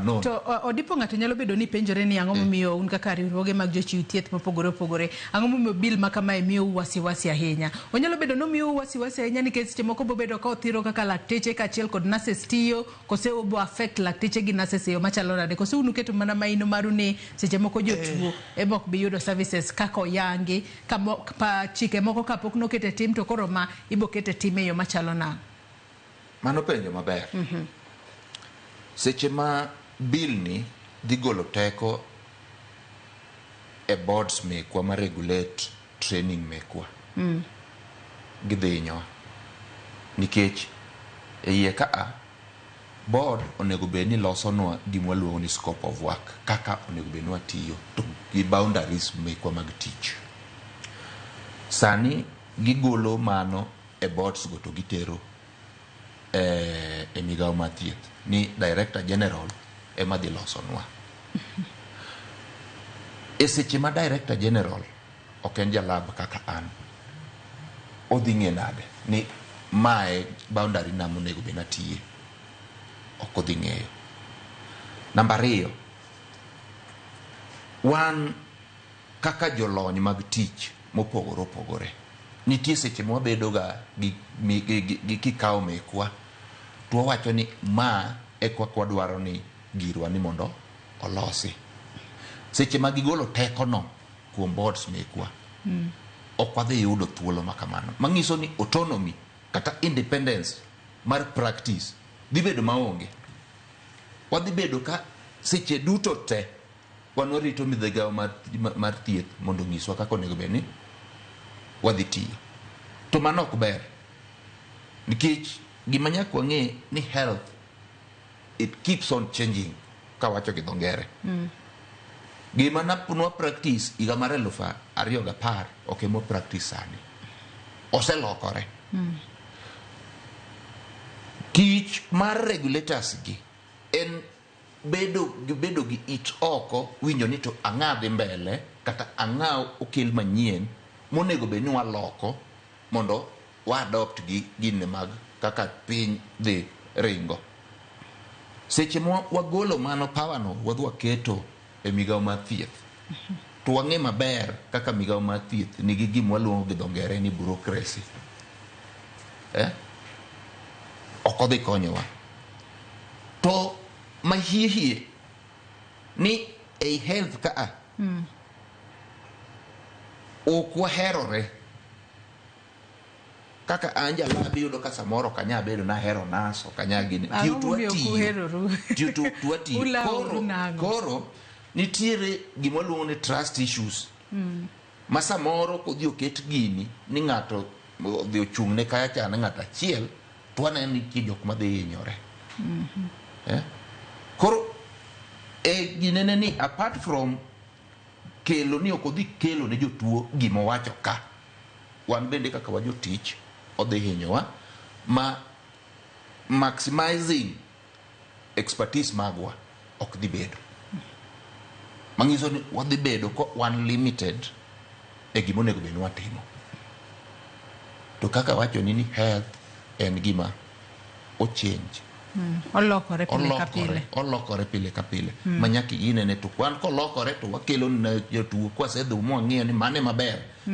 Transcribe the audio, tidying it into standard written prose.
unknown. To Odipo, ng'ato nyalo bedo ni penjore ni ang'o momiyo un kaka riwruoge mag jochiw thieth mopogore opogore, ang'o momiyo bill ma kamae miyou wasiwasi ahinya? Onyalo bedo ni omiyou wasiwasi ahinya nikech seche moko bobedo ka othiro kaka lakteche kaachiel kod nurses tiyo, kose obo affect lakteche gi nurses e yo machalo nade, kose un uketo mana maino maru ni seche moko jotuo ema ok bi yudo services kaka oyangi ka pa chike moko kapok noket e tim, to koro ma ibo ket e tim e yo machalo nang'o? Mano penjo maber. Seche ma bill ni dhi golo teko e boards mekwa ma regulate training mekwa, gidhi hinyowa nikech e iye ka a board onego bed ni losonwa gima waluongo ni scope of work, kaka onego bed ni watiyo to gi boundaries mekwa mag tich. Sani gigolo mano e boards go to gitero e migawo mar thieth ni director general ema dhi losonwa. E seche ma director general ok en jalab kaka an, odhi ng'e nade ni mae boundary na monego bed natiye? Ok odhi ng'eyo. Namba 2, wan kaka jolony mag tich mopogore opogore, nitie seche ma wabedo ga gi kikao mekwa to wawacho ni ma e kaka wadwaro ni girwa ni mondo olosi. Seche ma gigolo teko no kuom boards mekwa, ok wadhi yudo thuolo ma kamano, manyiso ni autonomy kata independence mar practice dhi bedo maonge. Wadhi bedo ka seche duto te wan warito migawo mar thieth mondo onyiswa kaka onego bed ni wadhi tiyo. To mano ok ber, nikech gima nyaka wang'e ni health, it keeps on changing, kawacho gi dho ngere. Gima nwa practice higa mar 2010 ok ema practice sani, oselokore. Tich mar regulators gi en bedo gi it oko winjo ni to ang'a dhi mbele kata ang'a okel manyien monego bed ni waloko mondo wa adopt gi gine mag kaka piny dhi ringo. Seche ma wagolo mano power no wadhi waketo e migawo mar thieth, to wang'e maber kaka migawo mar thieth nigi gima waluongo gi dho ngere ni bureaucracy, eh? Ok odhi konyowa. To mahie hie ni ei health ka a ok waherore kaka an jalab, iyudo ka samoro ok anya bedo nahero nas, ok anya gini. Ang'o Tiyo to momiyo ok watiyo. uheroru? Tiyo to watiyo. Ulaworu Koro, nang'o? koro nitiere gima waluongo ni trust issues ma samoro kodhi oket gini ni ng'ato odhi ochung' ne kaya cha ne ng'ato achiel, to waneno ni nitie jok madhi hinyore, eh? Koro e ginene ni apart from kelo ni ok odhi kelo ne jotuo gima owacho ka, wan bende kaka wa jotich odhi hinyowa ma maximizing expertise magwa ok dhi bedo, manyiso ni wadhi bedo ko wan limited e gima onego bed ni watimo. To kaka wacho ni health en gima ochange. Olokore pile ka olokore pile. Olokore pile ka pile ma nyaka inene to wan kolokore to wakelo ne jotuo kwasedhi mwang'iyo ni mane maber to.